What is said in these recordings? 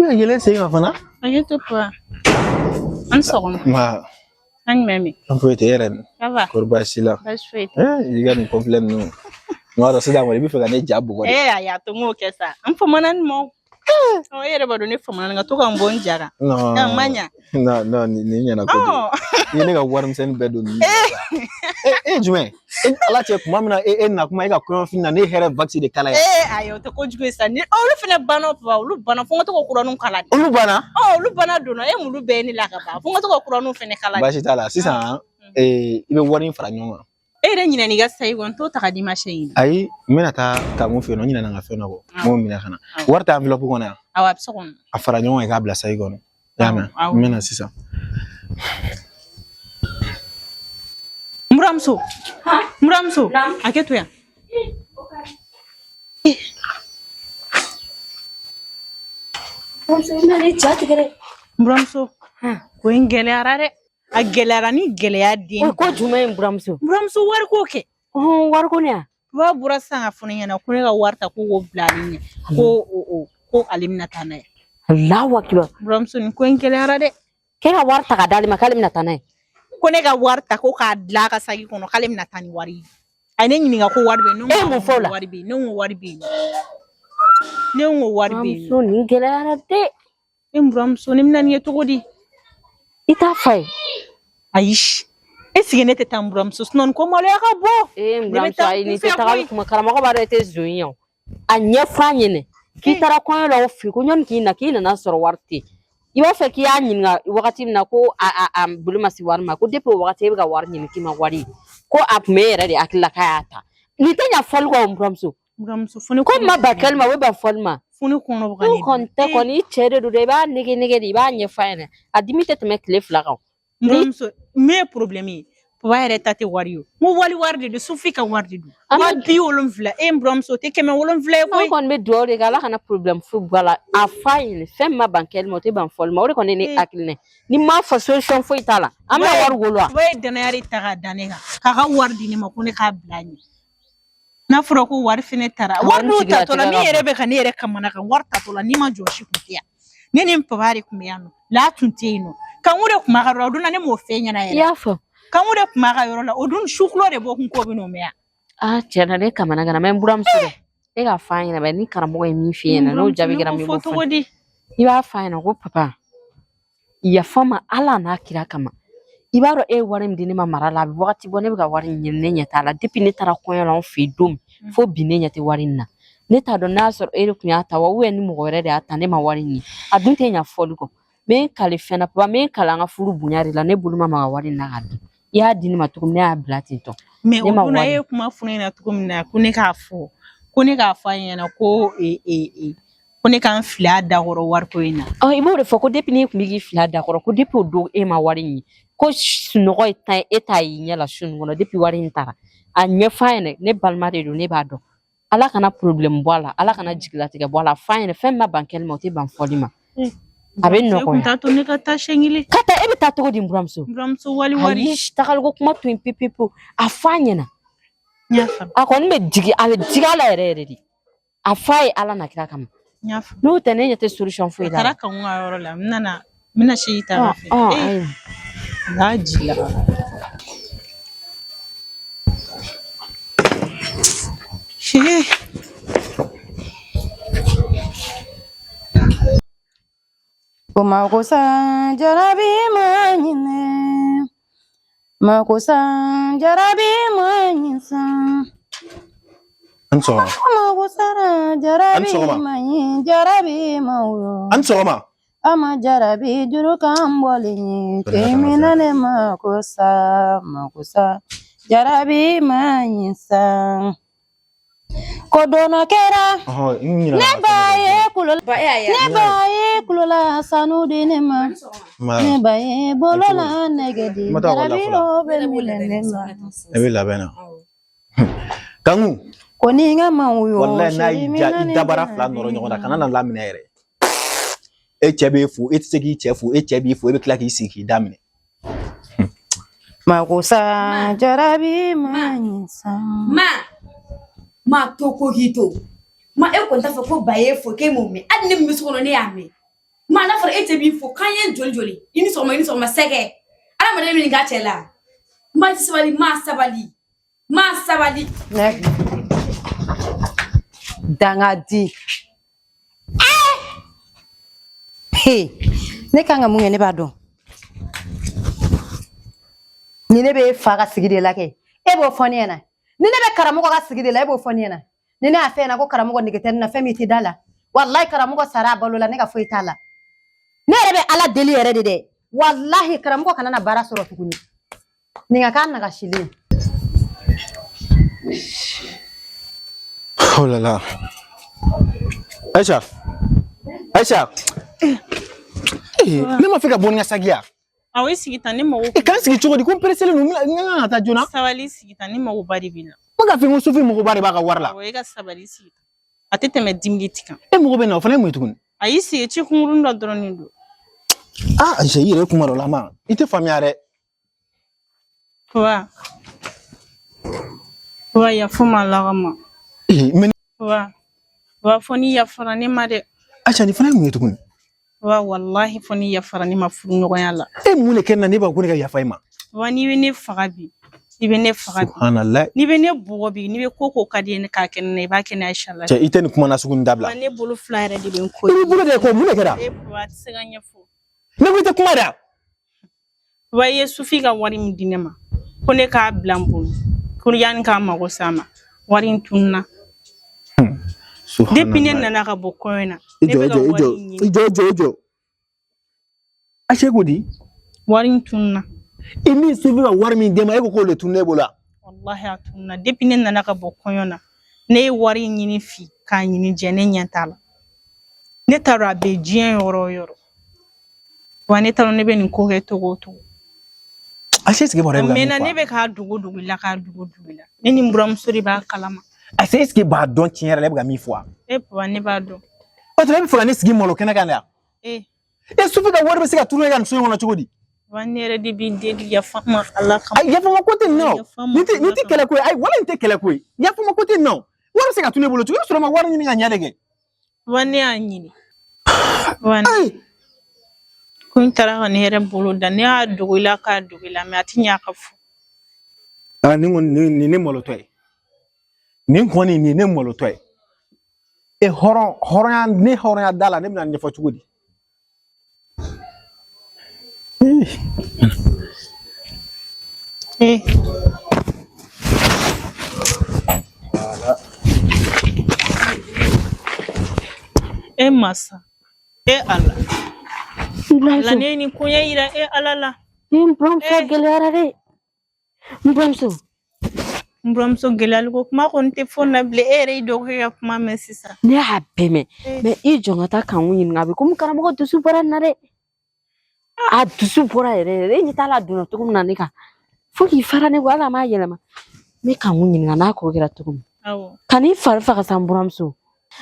Bɛ ka yɛlɛ sen kan fana. Hakɛ to papa. An sɔgɔma. Nba. An jumɛn bɛ? An foyi tɛ e yɛrɛ. Ça va? Kɔri baasi la? Baasi foyi tɛ. I ka nin complet ninnu. N b'a dɔn sisan kɔni i bɛ fɛ ka ne ja bugɔ de. Ee ayi, a to n k'o kɛ sa. N famana nin ma o. Ɔ, e yɛrɛ b'a dɔn ne famana nin ka to ka n bɔ n ja kan. Non. A ma ɲa. Non, non, nin ɲɛna kojugu. I ye ne ka warimisɛnnin bɛɛ don nin na sa. E ye jumɛn? E Ala cɛ tuma min na e na kuma e ka kɔɲɔfini na ne ye hɛrɛ waxi de kala yan. Ee ayi, o tɛ kojugu ye sa. Ni olu fana banna papa, olu banna fo n ka to ka kuraninw kala de. Olu banna? Ɔ, olu banna donna e m'olu bɛɛ ye ne la ka ban. Fo n ka to ka kuraninw fana kala de. Baasi t'a la sisan i bɛ wari in fara ɲɔgɔn kan. E yɛrɛ ɲinɛ n'i ka sayi kɔ, n t'o ta ka d'i ma siɲɛ kelen. Ayi, n bɛna taa Kamu fɛ yen nɔ, n ɲinɛna n ka fɛn dɔ kɔ. N b'o minɛ ka na. Wari tɛ enveloppe kɔnɔ yan. Awɔ, a bɛ so kɔnɔ. A fara ɲɔgɔn kan i k'a bila sayi kɔnɔ. I y'a mɛn? N bɛna sisan. N buramuso. N buramuso. Hakɛ to yan. Buramuso, i bɛna ne ja tigɛ dɛ. N buramuso, ko in gɛlɛyara dɛ. A gɛlɛyara ni gɛlɛya den. O ko jumɛn ye buramuso? Buramuso, wari ko kɛ. Ɔhɔn, wari ko ne ya? Ba bɔra sisan ka fɔ ne ɲɛna ko ne ka wari ta ko k'o bila ale ɲɛ. Ko o ko ale bɛna taa n'a ye. Allahu akibar. Buramuso, nin ko in gɛlɛyara dɛ. K'e ka wari ta ka d'ale ma k'ale bɛna taa n'a ye. Ko ne ka wari ta ko k'a bila a ka saki kɔnɔ k'ale bɛna taa ni wari ye. A ye ne ɲininka ko wari bɛ yen. E ye mun fɔ o la? Wari bɛ yen. Ne ko wari bɛ yen. Ne ko wari bɛ yen. Buramuso, nin gɛlɛyara dɛ. E buramuso, ne bɛna nin ye cogo di? I t'a fa ye. Ayi. Est-ce que ne tɛ taa n buramuso sinon ko maloya ka bon. Ee n buramuso, ayi, nin tɛ tagali kuma. Karamɔgɔ b'a dɔn e tɛ zon ye o. A ɲɛfɔ a ɲɛnɛ k'i taara kɔɲɔ la o fɛ ko ɲɔni k'i na k'i nana sɔrɔ wari tɛ yen. I b'a fɛ k'i y'a ɲininka wagati min na ko a bolo ma se wari ma, ko depuis o wagati e bɛ ka wari ɲini k'i ma wari ye, ko a tun bɛ e yɛrɛ de hakili la k'a y'a ta. Nin tɛ ɲa fɔli kɔ o, n buramuso. Buramuso, fo ne Ko ma ban kɛli ma, o bɛ ban fɔli ma. Fo ne kɔnɔ bɛ ka N'o ne kɔni tɛ kɔni, i cɛ de don dɛ, i b'a nege nege de, i b'a ɲɛfɔ a ɲɛna. A dimi tɛ tɛmɛ tile 2 kan. Buramuso, min ye problème ye, papa yɛrɛ ta tɛ wari ye. N ko wali wari de don, Sufi ka wari de don. 70,000. E buramuso, o tɛ 700 ye koyi. An kɔni bɛ dugawu de kɛ Ala kana problème foyi bɔ a la. A fɔ a ɲɛna, fɛn min ma ban kɛli ma, o tɛ ban fɔli ma. O de kɔni ye ne hakilina ye. Ni m'a fɔ, solution foyi t'a la. An bɛna wari wolo wa? Papa ye danaya de ta k'a da ne kan, k'a ka wari di ne ma ko ne k'a bila a ɲɛ. N'a fɔra ko wari fɛnɛ taara, wari dun tatɔ la, min yɛrɛ bɛ ka ne yɛrɛ kamana kan, wari tatɔ la, n'i ma jɔ si kun tɛ yan. Ne ni n papa de tun bɛ yan nɔ, la tun tɛ yen nɔ. Kanku de tun b'a ka yɔrɔ la, o dun na ne m'o f'e ɲɛna yɛrɛ. I y'a fɔ. Kanku de tun b'a ka yɔrɔ la, o dun sukulɔ de b'o kun k'o bɛ n'o mɛn yan. Ah, tiɲɛ na ne kamana gana mɛ n buramuso dɛ. E k'a f'a ɲɛna bɛ ni karamɔgɔ ye min f'i ɲɛna n'o jaabi kɛra min ye, fɔ cogo di? I b'a f'a ɲɛna ko papa, yafa ma Ala n'a kira kama. I b'a dɔn e ye wari min di ne ma mara la, a bɛ wagati bɔ ne bɛ ka wari in ɲini, ne ɲɛ t'a la. Depuis ne taara kɔɲɔ la anw fɛ yen don min fo bi, ne ɲɛ tɛ wari in na. Ne t'a dɔn n'a y'a sɔrɔ e de tun y'a ta wa ni mɔgɔ wɛrɛ de y'a ta, ne ma wari in ye. A dun tɛ ɲa fɔli kɔ. N bɛ n kale fɛn na papa, n bɛ n kale an ka furu bonya de la, ne bolo ma maga wari in na k'a dun. I y'a di ne ma cogo min, ne y'a bila ten tɔ. Mais o dun na e ye kuma fɔ ne ɲɛna cogo min na, ko ne k'a fɔ, ko ne k'a fɔ a ɲɛna ko ko ne k'an fili a da kɔrɔ wariko in na. Ɔ, i b'o de fɔ ko depuis ne tun bɛ k'i fili a da kɔrɔ, ko depuis o don e ma wari in ye, ko sunɔgɔ ye tan ye, e t'a y'i ɲɛ la su nin kɔnɔ depuis wari in taara. A ɲɛfɔ a ɲɛna, ne balima de don, ne b'a dɔn. Ala kana problème bɔ a la, Ala kana jigilatigɛ bɔ a la. A fɔ a ɲɛna, fɛn min ma ban kɛli ma, o tɛ ban fɔli ma. A bɛ nɔgɔya. T'a to ne ka taa siɲɛ kelen. Ka taa, e bɛ taa cogo di n buramuso? Buramuso, wali wari. Ayi, tagaliko kuma to yen pewu pewu pewu. A fɔ a ɲɛna. A kɔni bɛ digi, a bɛ digi a la yɛrɛ yɛrɛ de. A fɔ a ye Ala na kira kama. N'o tɛ, ne ɲɛ tɛ solution foyi la. A taara Kanku ka yɔrɔ la, n nana, n bɛna si ta fɛ. N'a ji la. Ko makosa jarabi ma ɲinɛ, makosa jarabi ma ɲin sa. An sɔgɔma. Makosa jarabi ma ɲin, jarabi ma wo. An sɔgɔma. A ma jarabi juru kan bɔlen ye, kemina ne makosa, makosa jarabi ma ɲin sa. Ko don dɔ kɛra ne ba ye kulo, ne ba ye kulola sanu di ne ma, ne ba ye bolola nɛgɛ di, jarabi o bɛ minɛ ne ma. E bɛ labɛn na Kanku. Ko ni n ka maaw yo. Walayi, n'a y'i diya i dabara fila nɔrɔ ɲɔgɔn na, kana na laminɛ yɛrɛ. E cɛ b'e fo, e tɛ se k'i cɛ fo, e cɛ b'i fo, e bɛ tila k'i sigi k'i da minɛ. Makosa jarabi ma ɲi sa. Ma ma to ko k'i to ma, e kɔni t'a fɔ ko ba ye fo k'e m'o mɛn, hali ne min bɛ so kɔnɔ ne y'a mɛn. Maa n'a fɔra e tɛ b'i fo k'an ye joli joli i ni sɔgɔma i ni sɔgɔma sɛgɛ adamaden bɛ nin k'a cɛ la maa sabali maa sabali maa sabali. Dangadi. He, ne kan ka mun kɛ ne b'a dɔn. Ni ne bɛ fa ka sigi de la kɛ, e b'o fɔ ne ɲɛna. Ni ne bɛ karamɔgɔ ka sigi de la, e b'o fɔ ne ɲɛna. Ni ne y'a f'e ɲɛna ko karamɔgɔ nege tɛ ne na, fɛn min tɛ da la. Walahi karamɔgɔ sara a balo la, ne ka foyi t'a la. Ne yɛrɛ bɛ Ala deli yɛrɛ de dɛ. Walahi karamɔgɔ kana na baara sɔrɔ tuguni. Nin ka k'a nagasilen. Oh là là. Aïcha. Aïcha. Eh, ne ma fɛ ka bɔ ni n ka saki ya. Awɔ, i sigi tan, ne mago. E k'an sigi cogo di ko n pereselen don, n kan ka taa joona. Sabali, sigi tan, ne magoba de b'i la. N bɛ k'a f'i ye ko Sufi magoba de b'a ka wari la. Awɔ, e ka sabali, sigi tan. A tɛ tɛmɛ 10 minutes kan. E mago bɛ na, o fana ye mun ye tuguni? A y'i sigi, ci kunkurun dɔ dɔrɔn de don. Ah, Aïcha, i yɛrɛ kuma dɔ la ma. I tɛ faamuya dɛ. Papa. Papa, yafa n ma Ala kama. Eh, mais Papa. Papa, fo n'i yafara ne ma dɛ. Aïcha, nin fana ye mun ye tuguni? Papa, walahi fo n'i yafara ne ma furuɲɔgɔnya la. E mun de kɛ ne na ne b'a ko ne ka yafa i ma? Papa, n'i bɛ ne faga bi, i bɛ ne faga bi. Subhanallah. N'i bɛ ne bugɔ bi, n'i bɛ ko ko ka di ye ne k'a kɛ ne na, i b'a kɛ ne Aïcha la. Cɛ, i tɛ nin kuma nasugu nin dabila. Papa, ne bolo fila yɛrɛ de bɛ n kɔ. I b'i bolo de kɔ, mun de kɛra? E papa, a tɛ se ka ɲɛfɔ. Ne ko i tɛ kuma de wa? Papa, i ye Sufi ka wari min di ne ma, ko ne k'a bila n bolo, ko yanni k'a mago s'a ma, wari in tununna. Depuis ne nana ka bɔ kɔɲɔ na, I ne jɔ, bɛ i ka jɔ, i wari jɔ, in i ɲini. jɔ, i jɔ, i jɔ. Aïcha, e ko di? Wari in tununna. I min Sufi ka wari min d'e ma, e ko k'o de tununa e bolo wa? Wallahi a tununna. Depuis ne nana ka bɔ kɔɲɔ na, ne ye wari in ɲini fi k'a ɲini jɛ, ne ɲɛ t'a la. Ne t'a dɔn a bɛ diɲɛ yɔrɔ o yɔrɔ. Wa ne t'a dɔn ne bɛ nin ko kɛ cogo o cogo. Aïcha, est-ce que e b'a dɔn e A bɛ ka min mɛnna fɔ ne wa? bɛ k'a dogo dogo i la k'a dogo dogo i la. Ne ni n buramuso de b'a kalama. Aïcha, est-ce que e b'a dɔn tiɲɛ yɛrɛ la e bɛ ka min fɔ wa? E papa, ne b'a dɔn. O tuma e bɛ fɛ ka ne sigi malo kɛnɛ kan de wa? E E Sufi ka wari bɛ se ka tunu e ka nin so in kɔnɔ cogo di? papa, ne yɛrɛ de b'i deli, yafa n ma Ala kama. Ayi, yafa ma ko tɛ nin na o. Yafa n ma Nin tɛ nin Ala tɛ kama. kɛlɛ ko ye. Ayi, wala nin tɛ kɛlɛ ko ye. Yafa ma ko tɛ nin na o. Wari bɛ se ka tunu e bolo cogo di? I bɛ sɔrɔ ma wari ɲini ka ɲɛ de kɛ. Papa, ne y'a ɲini. Papa, Ayi. ko n taara ka ne yɛrɛ bolo da, ne y'a dogo i la k'a dogo i la, mais a ti ɲɛ a ka fɔ. Ah, nin kɔni nin ne malotɔ ye. Nin kɔni nin ne malotɔ ye. E hɔrɔn hɔrɔnya ne hɔrɔnya da la ne bɛna nin ɲɛfɔ cogo di? Eh. E masa, e Ala. Ala ne ye nin koɲɛ yira e Ala la. N buramuso gɛlɛyara dɛ. N buramuso. N buramuso gɛlɛyali ko kuma kɔni tɛ fɔ na bilen, e yɛrɛ y'i dɔgɔkɛ ka kuma mɛn sisan. Ne y'a bɛɛ mɛn. Mais i jɔ n ka taa Kanku ɲininka, a bɛ komi karamɔgɔ dusu bɔra nin na dɛ. A dusu bɔra yɛrɛ yɛrɛ, e ɲɛ t'a la a donna cogo min na ne kan. Fo k'i fara ne kɔ, hali a m'a yɛlɛma. N bɛ Kanku ɲininka n'a ko kɛra cogo min. Awɔ. Kan'i fari faga sa n buramuso.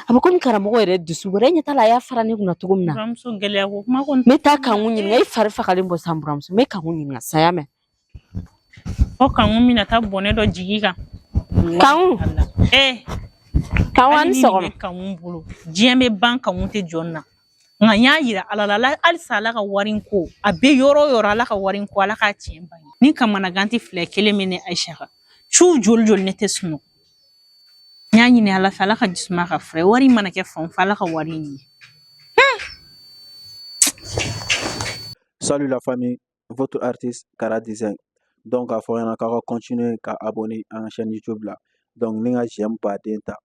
A bɛ komi karamɔgɔ yɛrɛ dusu bɔra, e ɲɛ t'a la a y'a fara ne kunna cogo min na. N buramuso gɛlɛya ko kuma kɔni. N bɛ taa Kanku ɲininka, i fari fagalen bɔ sa n buramuso. N bɛ Kanku ɲininka saya mɛn. O Kanku bɛna taa bɔnɛ dɔ jigi kan. Kanku. Eh. Kanku, a ni sɔgɔma. Hali ni nin bɛ Kanku bolo, diɲɛ bɛ ban Kanku tɛ jɔ nin na. Nka n y'a yira Ala la, halisa Ala ka wari in ko, a bɛ yɔrɔ o yɔrɔ, Ala ka wari in ko, Ala k'a tiɲɛ bange. Ni kamanagan tɛ fila kelen min ne Aïcha kan. Su joli joli ne tɛ sunɔgɔ. N y'a ɲini Ala fɛ, Ala ka jisuma ka fura ye. Wari in mana kɛ fan o fan, Ala ka wari in ye. Salut la famille, votre artiste Kara Design. Donc, a fɔ ɲɛna k'aw ka continuer ka abonner an ka chaîne YouTube la. Donc, ni ka j'aime baden ta,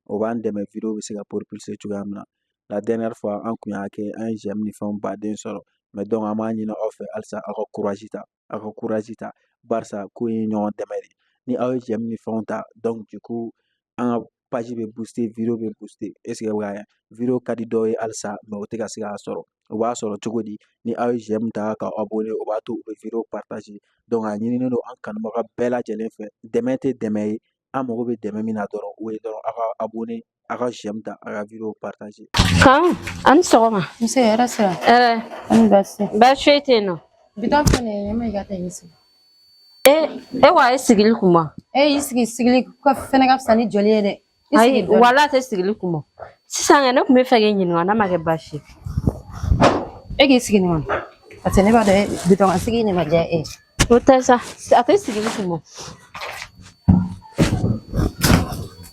o b'an dɛmɛ vidéo bɛ se ka propulser cogoya min na. La dernière fois, an kun y'a kɛ, an ye j'aime ni fɛnw baden sɔrɔ. Mais donc, an b'a ɲini aw fɛ halisa aw ka courage ta, aw ka courage ta. Barisa ko in ye ɲɔgɔn dɛmɛ de. Ni aw ye j'aime ni fɛnw ta, donc du coup, an ka page bɛ booster, vidéo bɛ booster. Est ce que bɛ ka vidéo ka di dɔw ye halisa, mais o tɛ ka se k'a sɔrɔ. O b'a sɔrɔ cogo di? Ni aw ye j'aime ta ka abonner, o b'a to u bɛ vidéo partager. Donc a ɲininen don an kanubaga bɛɛ lajɛlen fɛ, dɛmɛ tɛ dɛmɛ ye, an mago bɛ dɛmɛ min na dɔrɔn, o ye dɔrɔn aw ka abonner, aw ka j'aime ta, aw ka vidéo partager. Kanku, a ni sɔgɔma. Nse, hɛrɛ sira. Hɛrɛ. Ani baasi tɛ. Baasi foyi tɛ yen nɔ. Bitɔn filɛ nin ye, e ma i ka taa i sigi. E wa e sigili kun bɔ. E y'i sigi sigili ka fɛnɛ ka fisa ni jɔli ye dɛ. I Ayi, sigi dɔɔni. wala tɛ sigili kun bɔ. Sisan kɛ ne tun bɛ fɛ k'i ɲininka n'a ma kɛ baasi ye. E k'i sigi nin kɔnɔ parce que ne b'a dɔn bitɔn ka sigi nin ma diya e ye. O tɛ sa, a tɛ sigili kun bɔ.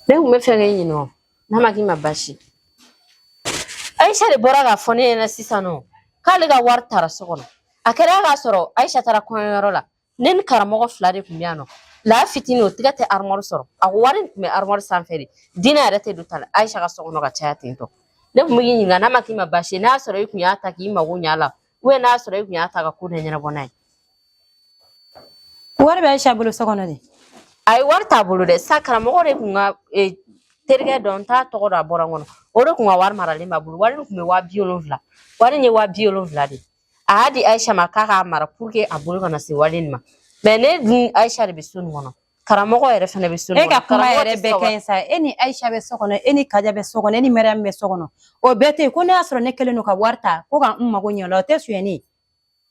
Ne tun bɛ fɛ k'e ɲininka n'a ma k'i ma baasi. Ayisa de bɔra k'a fɔ ne ɲɛna sisan nɔ k'ale ka wari taara so kɔnɔ. A kɛra k'a sɔrɔ Ayisa taara kɔɲɔyɔrɔ la. Ne ni karamɔgɔ fila de tun bɛ yan nɔ. La fitinin o tigɛ tɛ armoire sɔrɔ. A ko wari in tun bɛ armoire sanfɛ de. Dina yɛrɛ tɛ don ta Ayisa ka so kɔnɔ ka caya ten tɔ. Ne tun bɛ k'i ɲininka n'a ma k'i ma baasi ye n'a y'a sɔrɔ i tun y'a ta k'i mago ɲɛ a la n'a y'a sɔrɔ i tun y'a ta ka ko dɔ ɲɛnabɔ n'a ye. Wari bɛ Ayisa bolo so kɔnɔ de. A ye wari t'a bolo dɛ sa karamɔgɔ de tun ka terikɛ dɔ n t'a tɔgɔ dɔn a bɔra n kɔnɔ o de tun ka wari maralen b'a bolo wari in tun bɛ 70,000 wari in ye 70,000 de ye a y'a di Ayisa ma k'a k'a mara pour que a bolo kana se wari in ma mais ne dun Ayisa de bɛ so nin kɔnɔ karamɔgɔ yɛrɛ fana bɛ so nin E kɔnɔ ka kuma karamɔgɔ yɛrɛ tɛ se bɛɛ ka ka wari ɲi sa e ni Ayisa bɛ so kɔnɔ e ni Kaja bɛ so kɔnɔ e ni Mariam bɛ so kɔnɔ o bɛɛ tɛ yen ko ne y'a sɔrɔ ne kɛlen don ka wari ta ko ka n mago ɲɛ o la o tɛ sonyɛni ye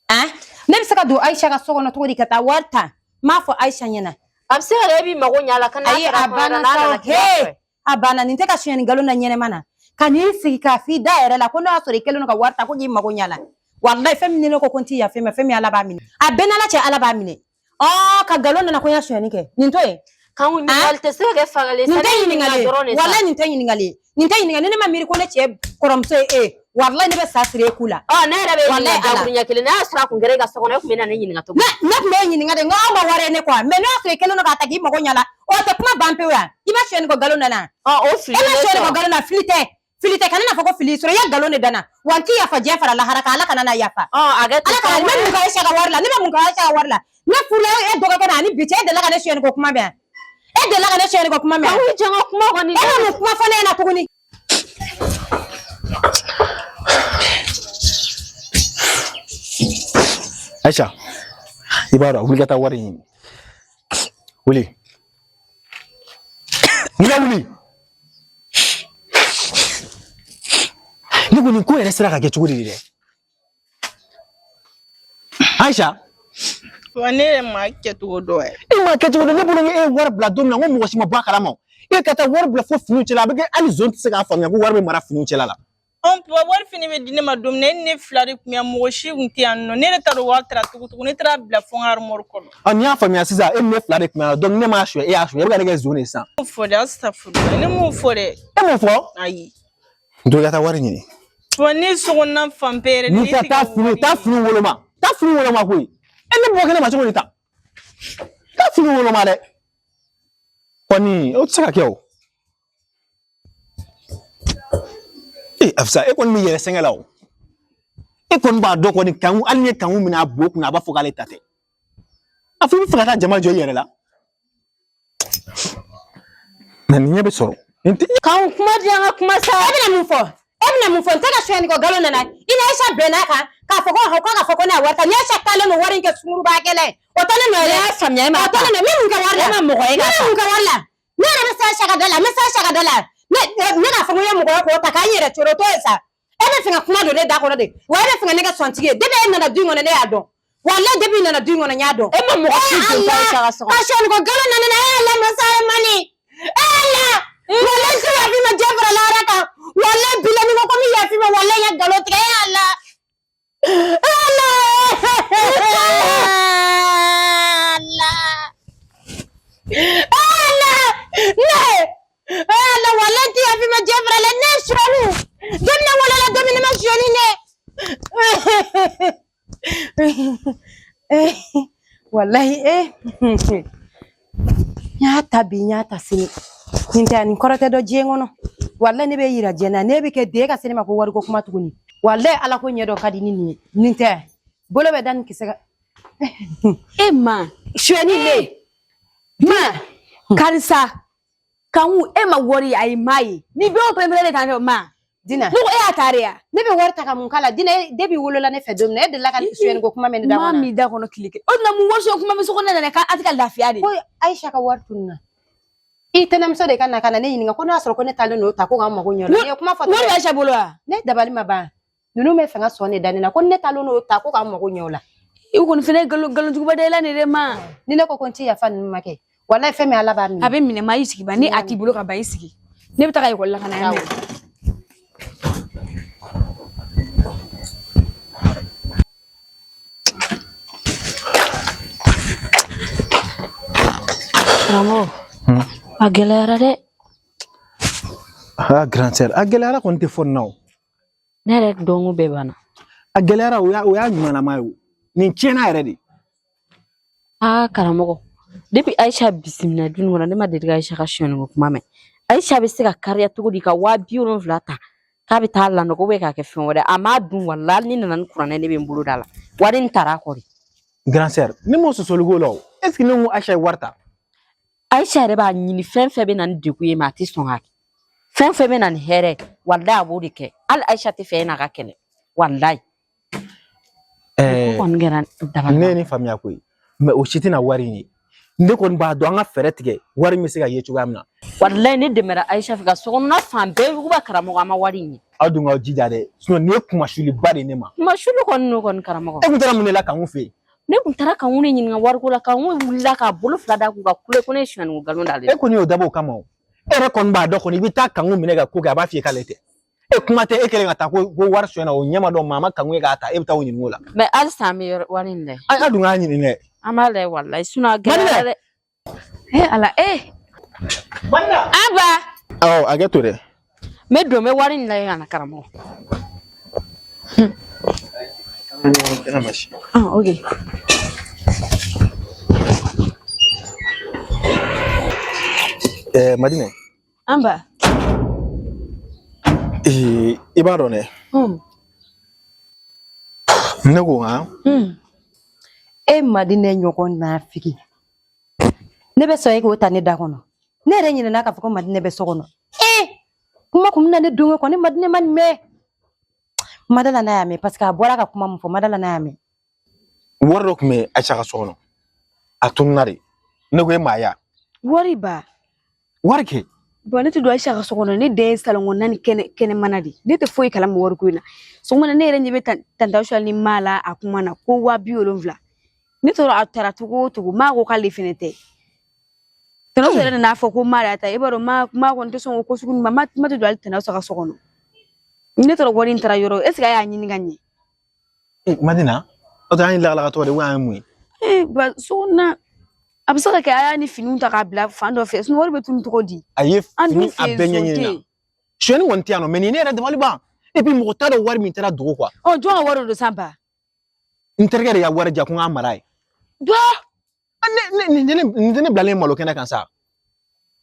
han ne bɛ se ka don Ayisa ka so kɔnɔ cogo di ka taa wari ta n m'a fɔ Ayisa ɲɛna a bɛ se ka kɛ e b'i mago ɲɛ a la ka n'a ayi taara a kɔɲɔyɔrɔ banna n'a sa nana o k'i b'a he fɛ a banna nin tɛ ka sonyɛni nkalon na ɲɛnɛma na ka n'i sigi k'a f'i da yɛrɛ la ko n'o y'a sɔrɔ i kɛlen don ka wari ta ko k'i mago ɲɛ a la walayi fɛn min ni ne ko ko n t'i yafa i ma fɛn min Ala b'a minɛ a bɛɛ n'Ala cɛ Ala b'a minɛ ɔ ka nkalon nana ko n ya sonyɛni kɛ nin to yen kan ɲininkali tɛ se ka kɛ fagali ye nin sa tɛ ne ɲininka ɲininkali ye dɔrɔn de sa walayi nin tɛ ɲininkali ye nin tɛ ɲininkali ni ne ma miiri ko ne cɛ kɔrɔmuso ye e ye walayi ne bɛ sa siri e ku la ɔ ne yɛrɛ bɛ walayi ɲininka Ala dakuruɲɛ kelen n'a y'a sɔrɔ a kun kɛra e ka so kɔnɔ e tun bɛ na ne ɲininka cogo ne ne tun bɛ ɲininka de n ko aw ma wari ye ne kɔ mais n'o y'a sɔrɔ i kɛlen don k'a ta k'i mago ɲɛ a la o tɛ kuma ban pewu yan i ma sonyɛni kɔ nkalon nana ɔ o e fili ma ne sonyɛni kɔ sɔrɔ nkalon na fili tɛ fili tɛ kana n'a fɔ ko fili sɔrɔ i ye nkalon de da n na wa n t'i yafa diɲɛ fara lahara kan Ala kana na yafa ɔ a kɛ Ala kana ne bɛ mun kɛ Ayisa ka wari la ne bɛ mun kɛ Ayisa ka wari la ne furula e dɔgɔkɛ na ani bi cɛ e delila ka ne sonyɛni ko kuma mɛn yan e delila ka ne sonyɛni ko kuma mɛn yan kanku jɔ n ka kuma kɔni e bɛ mun kuma fɔ ne ɲɛna tuguni. Aisha, i b'a dɔn wuli ka taa wari ɲini. Wuli. N'i ka wuli. Ne ko nin ko yɛrɛ sera ka kɛ cogo di dɛ? Aisha. Wa ne yɛrɛ m'a kɛcogo dɔn yɛrɛ. E m'a kɛ cogo dɔn ne bolo ni e ye wari bila don min na n ko mɔgɔ si ma bɔ a kalama o. E ka taa wari bila fo finiw cɛla a bɛ kɛ hali zon tɛ se k'a faamuya ko wari bɛ mara finiw cɛla la. Ɔn papa wari fini bɛ di ne ma don min na e ni ne fila de tun bɛ yan mɔgɔ si tun tɛ yan nɔ ne yɛrɛ t'a dɔn wari taara cogo cogo ne taara bila fo n ka armoire kɔnɔ. Ɔ n'i y'a faamuya sisan e ni ne fila de tun bɛ yan donc ne m'a suɲɛ e y'a suɲɛ e bɛ ka ne kɛ zon de sisan. Ne m'o fɔ dɛ astafurulayi ne m'o fɔ dɛ. E m'o fɔ? Ayi. Donc i ka taa wari ɲini. Wa ne sokɔnɔna fan bɛɛ yɛrɛ N'i ne ka tɛ taa ka fini wari taa ɲini. fini woloma taa fini woloma koyi e ne bɔ kɛnɛ ma cogo di tan taa fini woloma dɛ kɔni o tɛ se ka kɛ o. Ee Afisa e kɔni b'i yɛrɛ sɛgɛn la o e kɔni b'a dɔn kɔni kanku hali n'i ye kanku minɛ a bo kunna a b'a fɔ k'ale ta tɛ a fɔ i bɛ fɛ ka taa jama jɔ i yɛrɛ la mais nin ɲɛ bɛ sɔrɔ nin tɛ. Kanku kuma di an ka kuma sa. E bɛna mun fɔ e bɛna mun fɔ n tɛ ka sonyɛni kɔ nkalon nana i ni Ayisa bɛn'a kan k'a fɔ ko ɔhɔn k'a ka fɔ ko ne y'a wari ta ni Ayisa taalen don wari in kɛ sunguruba kɛlɛ ye o tɛ ne nɔ ye Ne dɛ y'a faamuya e m'a o tɛ ne nɔ ye n bɛ mun kɛ wari la E ma mɔgɔ ye ne k'a bɛ ta. mun kɛ wari la ne yɛrɛ bɛ se Ayisa ka da la n bɛ se Ayisa ka da la ne ne k'a fɔ ko n ye mɔgɔ ye k'o ta k'an yɛrɛ coro o t'o ye sa e bɛ fɛ ka kuma don ne da kɔnɔ de wa e bɛ fɛ ka ne kɛ sɔntigi ye depuis e nana du in kɔnɔ ne y'a dɔn walayi depuis i nana du in kɔnɔ n y'a dɔn. E ma mɔgɔ si don Ayisa ka so kɔnɔ. Ka sonyɛni kɔ nkalon nana na e Ala masa mani e Ala walayi n tɛ yaf'i ma diɲɛ fara lahara kan walayi bilahi ni ko ko n bɛ yaf'i ma walayi n ye nkalon tigɛ e Ala e Ala Ala Ala ne Ala walayi n tɛ yaf'i ma diɲɛ fara la ne sonyɛni don min ne wolola don min ne ma sonyɛni dɛ. Wallahi n y'a ta bi n y'a ta sini nin tɛ nin kɔrɔ tɛ dɔn diɲɛ kɔnɔ wallahi ne bɛ yira diɲɛ na ne bɛ kɛ den ka se ne ma ko wariko kuma tuguni wallahi ala ko ɲɛ dɔ ka di ni nin ye nin tɛ bolo bɛ da nin kisɛ kan E ma sonyɛni ne ma karisa kanku e ma wari ayi ma ye ni bɛɛ y'o pɛrɛn-pɛrɛn de kan ma Dina ne ko e y'a ta de ya ne bɛ wari ta ka mun k'a la Dina depuis i wolola ne fɛ don min na e delila ka sonyɛni ko kuma mɛn ne da ma kɔnɔ m'i da kɔnɔ tile kelen o tuma mun wari sɔrɔ kuma bɛ so kɔnɔ nana k'a tɛ ka lafiya de ko Ayisa ka wari tununna i tɛnɛmuso de ka na ka na ne ɲininka ko n'a sɔrɔ ko ne taalen n'o ta ko k'an mago ɲɛ o la nin ye kuma fɔ wari bɛ Ayisa bolo wa ne dabali ma ban ninnu bɛ fɛ ka sɔn de da ne la ko ne taalen n'o ta ko k'an mago ɲɛ o la i kɔni fɛnɛ nkalonjuguba da i la nin de ma ni ne ko ko n ti yafa ninnu ma kɛ walayi fɛn min Ala b'a minɛ a bɛ minɛ ma i sigi ba ni a t'i bolo ka ban i sigi ne bɛ taga ekɔli la ka na yan mɛn. Karamɔgɔ, a gɛlɛyara dɛ. Ah, grand sœur, a gɛlɛyara kɔni tɛ fɔ nin na o. Ne yɛrɛ dɔnko bɛɛ banna. A gɛlɛyara, o y'a ɲumanlama ye o. Nin tiɲɛna yɛrɛ de. Aa karamɔgɔ, depuis Aisha bisimila du nin kɔnɔ, ne ma deli ka Aisha ka sonyɛliko kuma mɛn. Aisha bɛ se ka kariya cogo di ka 70.000 ta k'a bɛ taa lanɔgɔ ou k'a kɛ fɛn wɛrɛ, a m'a dun. Walahi, hali ni nana ni kuranɛ, ne bɛ n bolo da la, wari in taara a kɔ de. Grand sœur, ne m'o sɔsɔli k'o la o. Est ce que ne ko Aisha ye wari ta? Aisha yɛrɛ b'a ɲini, fɛn fɛn bɛ na ni degun ye ma, a tɛ sɔn k'a kɛ. Fɛn fɛn bɛ na ni hɛrɛ ye, walahi, a b'o de kɛ. Hali Aisha tɛ fɛ e n'a ka kɛlɛ, walahi. Ko kɔni kɛra dabali. Ne ye nin faamuya koyi, mais o si tɛna wari in ye. Ne kɔni b'a dɔn, an ka fɛɛrɛ tigɛ, wari in bɛ se ka ye cogoya min na. Walahi, ne dɛmɛra Aisha fɛ ka sokɔnɔna fan bɛɛ yuguba, karamɔgɔ, an ma wari in ye. Aw dun k'aw jija dɛ, sinon nin ye kumasuliba de ye ne ma. Kuma suli kɔni n'o kɔni, karamɔgɔ. E kun taara mun de la Kanku fɛ yen? Ne kun taara Kanku de ɲininka wariko la. Kanku wulila k'a bolo fila da k'u ka kule ko ne ye sonyɛliko nkalon d'ale E la. kɔni y'o dabɔ o kama o. E yɛrɛ kɔni b'a dɔn kɔni, i bɛ taa Kanku minɛ ka ko kɛ, a b'a f'i ye k'ale tɛ. E kuma tɛ, e kɛlen ka taa ko wari sonyɛna, o ɲɛ ma dɔn, maa ma Kanku ye k'a ta, e bɛ taa o ɲininka o la. Mais halisa an bɛ yɔrɔ wari in lajɛ. Aw dun k'a ɲini dɛ. An b'a lajɛ, walahi, sinon a gɛlɛyara dɛ. Eh ala eh. An ba. Awɔ, hakɛ to dɛ. N bɛ don, n bɛ wari in lajɛ ka na, karamɔgɔ. Ah, ok. Madinɛ. An ba. I b'a dɔn dɛ. Ne ko han. E Madinɛ ɲɔgɔn nafigi, ne bɛ sɔn e k'o ta ne da kɔnɔ? Ne yɛrɛ ɲinɛna k'a fɔ ko Madinɛ bɛ so kɔnɔ. Ee, kuma kun bɛna ne don kɔni, Madinɛ ma nin mɛn. Madala n'a y'a mɛn, parce que a bɔra ka kuma min fɔ, Madala n'a y'a mɛn. Wari dɔ tun bɛ Aisha ka so kɔnɔ, a tununna de. Ne ko e m'a ye wa? Wari ba. Wari kɛ. Bon, ne tɛ don Aisha ka so kɔnɔ. Ne den ye salon kɔnɔna ni kɛnɛ kɛnɛmana de. Ne tɛ foyi kalama wariko in na. Sɔgɔma na, ne yɛrɛ ɲɛ bɛ tante Aisha ni maa la a kuma na ko 70.000. Ne tora a taara cogo o cogo, maa ko k'ale fɛnɛ tɛ. Tante Aisha yɛrɛ nana fɔ ko maa de y'a ta. I b'a dɔn, maa kɔni tɛ sɔn o ko sugu ninnu ma. Maa tɛ don hali tante Aisha ka so kɔnɔ. Ne tora wari in taara yɔrɔ, est ce que a y'a ɲini ka ɲɛ? Madina, o tɛ an ye lakalakatɔ de ye, an ye mun ye? Ee ba, so kɔnɔna a bɛ se ka kɛ a y'a ni finiw ta k'a bila fan dɔ fɛ, sinon wari bɛ tunun cogo di? A ye An fini dun a fɛ bɛɛ yen, zon ɲɛɲini tɛ na. yen. Sonyɛni kɔni tɛ yan nɔ, mais nin ne yɛrɛ dabali ban. Et puis mɔgɔ t'a dɔn wari min taara dogo quoi. Ɔ, jɔn ka wari don san ba? N terikɛ de ka wari di yan ko n k'a mara ye. Dɔ. Ne ne nin tɛ ne bilalen malo kɛnɛ kan sa.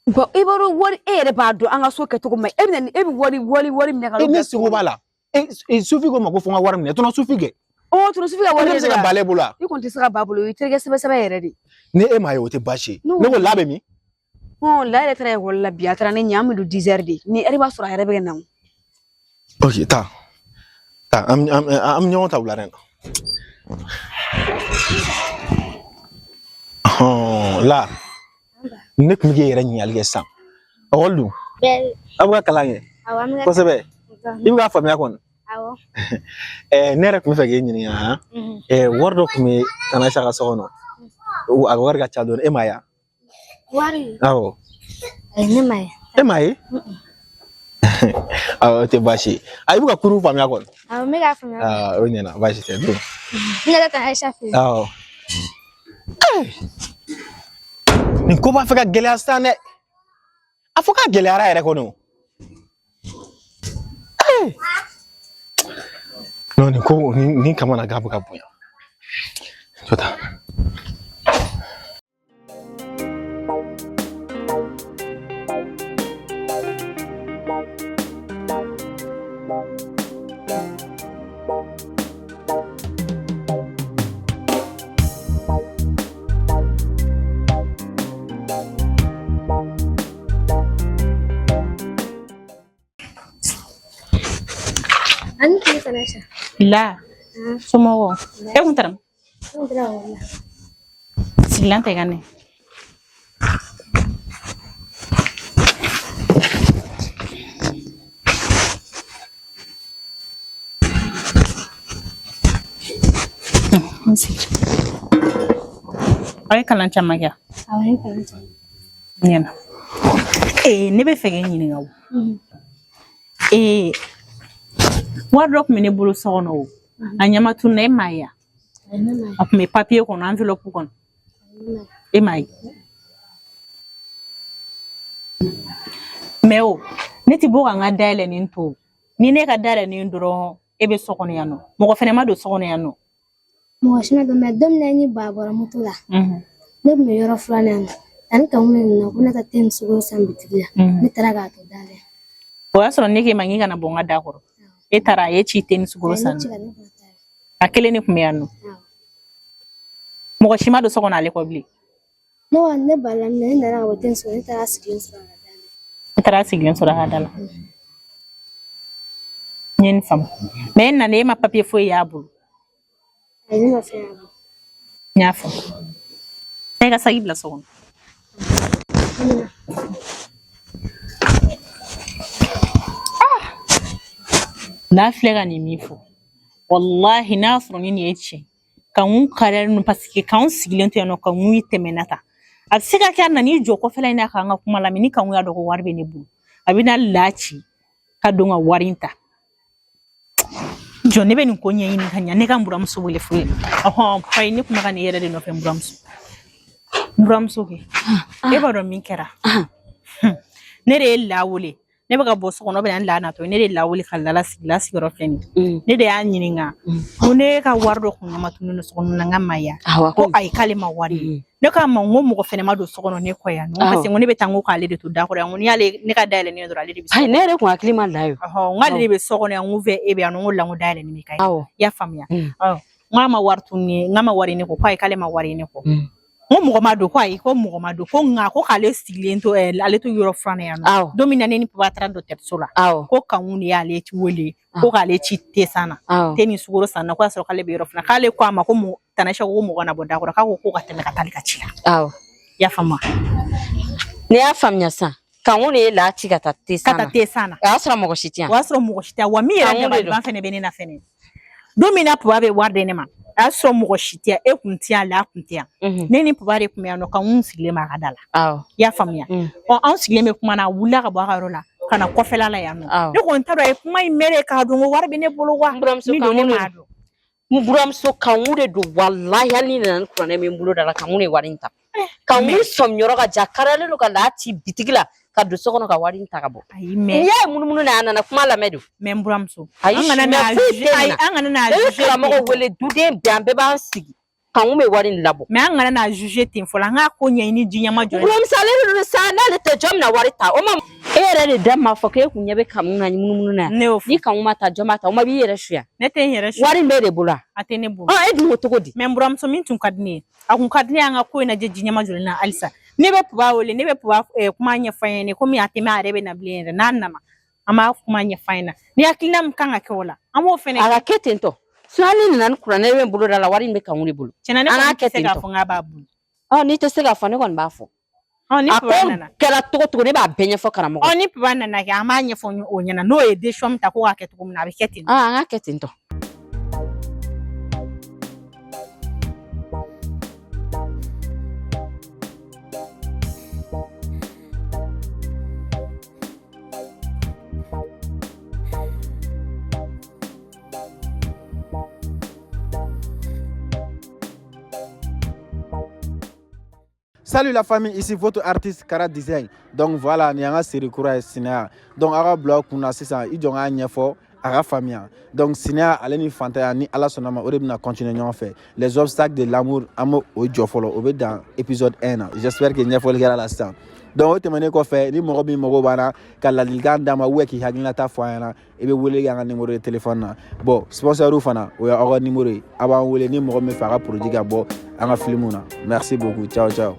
Bon, i b'a dɔn wari, e yɛrɛ b'a dɔn an ka so kɛcogo ma ɲi. E bɛ na ni e bɛ wari minɛ ka E n'o ne bila seko b'a la. E Sufi ko ma ko fo n ka wari minɛ. Tɔnɔ Sufi kɛ. Ɔ, tɔnɔ Sufi ka E wari ne bɛ de se ka don wa? b'ale bolo wa? I kɔni tɛ se ka ba bolo, o y'i terikɛ sɛbɛ sɛbɛ yɛrɛ de. Ni e m'a ye, o tɛ baasi ye. Ne Ne ko la bɛ min? Ɔ, la yɛrɛ taara ekɔli la bi, a taara ne ɲɛ, an bɛ don 10 heures de. Ni heure b'a sɔrɔ a yɛrɛ bɛ ka na o. Ok, taa. Taa, an bɛ ɲɔgɔn ta wulada in na. Ɔhɔn, la. Ne tun bɛ k'e yɛrɛ ɲininkali kɛ sisan. Ekɔli dun? Aw bɛ ka kalan kɛ? Awɔ, an bɛ ka. Kosɛbɛ. I bɛ k'a faamuya kɔni? Awɔ. Ne yɛrɛ tun bɛ fɛ k'e ɲininka han. Wari dɔ tun bɛ Tante Aisha ka so kɔnɔ. A wari ka ca dɔɔni, e m'a ye wa? Wari? Awɔ. Ayi, ne ma ye. E m'a ye? Awɔ, o tɛ baasi ye. A, i bɛ ka cours faamuya kɔni? Awɔ, n bɛ k'a faamuya. Aa, o ɲɛna, baasi tɛ don. N yɛrɛ tante Aisha fɛ yen. Awɔ. Nin ko b'a fɛ ka gɛlɛya sisan dɛ. A fɔ k'a gɛlɛyara yɛrɛ kɔni o. Non, nin ko nin kamanagan bɛ ka bonya. Jɔ ta. Ani tile tante Aisha. La, somɔgɔw? E kun taara? Ne kun taara ekɔli la. Sigilan tɛ ka ne. N sigi. Aw ye kalan caman kɛ? Awɔ, n ye kalan caman. Ɲɛna. Ee, ne bɛ fɛ k'e ɲininka o. Ee, wari dɔ tun bɛ ne bolo so kɔnɔ o. A ɲɛma tununa, e m'a ye wa? Ayi, ne ma ye. A tun bɛ papiye kɔnɔ, enveloppe kɔnɔ. Ne ma ye. E m'a ye? Mais o ne ti bɔ ka n ka dayɛlɛnin to ni ne ka dayɛlɛnin dɔrɔn e bɛ so kɔnɔ yan nɔ mɔgɔ fɛnɛ ma don so kɔnɔ yan nɔ Mɔgɔ si ma don mais don min na ni ba bɔra moto la ne tun bɛ yɔrɔ filanan yan nɔ ani ka mun nana ko ne ka te ni sukaro san bitigi la ne taara k'a to da la O y'a sɔrɔ ne k'e ma k'i kana bɔ n ka da kɔrɔ e taara a ye ci te ni sukaro san a kelen de tun bɛ yan nɔ mɔgɔ si ma don so kɔnɔ ale kɔ bilen Ne wa ne ba la ne nana ka bɔ te ni sukaro ne taara sigilen sɔrɔ a ka da la e taara sigilen sɔrɔ a ka da la n ye nin faamu mais e nana e ma papiye foyi y'a bolo Ayi ne ma fɛn y'a bolo n y'a faamu e ka saki bila so kɔnɔ n'a filɛ ka nin min fɔ walahi n'a sɔrɔ ni nin ye tiɲɛ Kanku kariyalen don parce que k'anw sigilen to yan nɔ Kanku tɛmɛna ta a bɛ se ka kɛ a nan'i jɔ kɔfɛla in na k'an ka kuma lamɛn ni Kanku y'a dɔn ko wari bɛ ne bolo a bɛ na la ci ka don ka wari in ta jɔ ne bɛ nin ko ɲɛɲini ka ɲa ne ka n buramuso wele fɔlɔ ɔhɔn ayi ne kuma ka nin yɛrɛ de nɔfɛ n buramuso n buramuso kɛ e b'a dɔn min kɛra ne de ye la wele ne bɛ ka bɔ so kɔnɔ bɛ na n la natɔ ne de la wele ka la lasigi la sigiyɔrɔ filɛ nin ye ne de y'a ɲininka ko ne ka wari dɔ kun ɲama tununnen so kɔnɔ na n ka maya ko ayi k'ale ma wari ye ne k'a ma n ko mɔgɔ fɛnɛ ma don so kɔnɔ ne kɔ yan nɔ parce que n ko ne bɛ taa n ko k'ale de to da kɔrɔ yan n ko n'i y'ale ne ka dayɛlɛ ne dɔrɔn ale de bɛ ayi ne yɛrɛ kun hakili ma la ye ɔhɔn n k'ale de bɛ so kɔnɔ yan n ko fɛ e bɛ yan nɔ n ko la n ko dayɛlɛ ne ka ye i y'a faamuya n k'a ma wari tunu ne n k'a ma wari ne kɔ ko ayi k'ale ma wari ne kɔ n ko mɔgɔ ma don ko ayi ko mɔgɔ ma don ko nka ko k'ale sigilen to ale to yɔrɔ filanan yan nɔ don min na ne ni papa taara dɔgɔtɔrɔso la ko Kanku de y'ale wele ko k'ale ci te san na te ni sukaro san na ko y'a sɔrɔ k'ale bɛ yɔrɔ filanan k'ale ko a ma ko Tanasha ko mɔgɔ na bɔ da kɔrɔ k'a ko ko ka tɛmɛ ka taa ale ka ci la i y'a faamu ne y'a faamuya sisan Kanku de ye la ci ka taa te san ka taa te san na o y'a sɔrɔ mɔgɔ si tɛ yan o y'a sɔrɔ mɔgɔ si tɛ yan wa min yɛrɛ dabaliban fɛnɛ bɛ ne na fɛnɛ don min na papa bɛ wari di ne ma a y'a sɔrɔ mɔgɔ si tɛ yan e kun tɛ yan la kun tɛ yan ne ni papa de kun bɛ yan nɔ Kanku sigilen b'a ka da la i y'a faamuya ɔ anw sigilen bɛ kuma na a wulila ka bɔ a ka yɔrɔ la ka na kɔfɛla la yan nɔ ne kɔni t'a dɔn a ye kuma in mɛn de k'a dɔn ko wari bɛ ne bolo wa min don ne m'a dɔn N buramuso Kanku de don walahi hali ni nana ni kuranɛ min bolo da la Kanku de ye wari in ta Kanku sɔmi yɔrɔ ka jan kariyalen don ka la ci bitigi la ka don so kɔnɔ ka wari in ta ka bɔ n'i y'a ye munumunu na a nana kuma lamɛn don mais n buramuso ayi an kana n'a ne bɛ karamɔgɔ wele duden bɛɛ an bɛɛ b'an sigi Kanku bɛ wari in labɔ mais an kana n'a juger ten fɔlɔ an k'a ko ɲɛɲini ji ɲɛma jɔ buramuso ale de don sa n'ale tɛ jɔn bɛna wari ta o ma e yɛrɛ de da m'a fɔ k'e kun ɲɛ bɛ Kanku na munumunu na ne y'o fɔ ni Kanku ma ta jɔn b'a ta o ma b'i yɛrɛ suya ne tɛ n yɛrɛ suya wari in b'e de bolo a tɛ ne bolo e dun ko cogo di mais n buramuso min tun ka di ne ye a kun ka di ne ye an ka ko in lajɛ ji ɲɛma jɔlen na halisa ne bɛ papa wele ne bɛ papa kuma ɲɛfɔ a ɲɛna komi a tɛ mɛn a yɛrɛ bɛ na bilen yɛrɛ n'a nana an b'a kuma ɲɛfɔ a ɲɛna ni hakilina min kan ka kɛ o la an b'o fɛnɛ a ka kɛ ten tɔ sinon hali nana ni kuranɛ bɛ n bolo da la wari in bɛ Kanku de bolo tiɲɛna ne kɔni tɛ se k'a fɔ n k'a b'a bolo n'i tɛ se k'a fɔ ne kɔni b'a fɔ ni a ko kɛra cogo cogo ne b'a bɛɛ ɲɛfɔ karamɔgɔ ni papa nana kɛ an b'a ɲɛfɔ o ɲɛna n'o ye décision min ta ko k'a kɛ cogo min na a bɛ kɛ ten an k'a kɛ ten tɔ Salut la famille, ici votre artiste Kara Design. Donc voilà, ni an ka série kura ye sinaya. Donc aw ka bila aw kunna sisan i jɔ n k'a ɲɛfɔ a ka faamuya. Donc sinaya ale ni fantanya ni Ala sɔnna ma o de bɛna continuer ɲɔgɔn fɛ. Les obstacles de l'amour an b'o o jɔ fɔlɔ o bɛ dan épisode 1 na. J'espère que ɲɛfɔli kɛra la sisan. Donc o tɛmɛnen kɔfɛ ni mɔgɔ min mago b'an na ka ladilikan d'an ma ou k'i hakilinata fɔ an ɲɛna i bɛ wele kɛ an ka numéro de téléphone na. Bon sponsor fana o y'aw ka numéro ye a b'an wele ni mɔgɔ min fɛ a ka produit ka bɔ an ka film na. Merci beaucoup ciao ciao.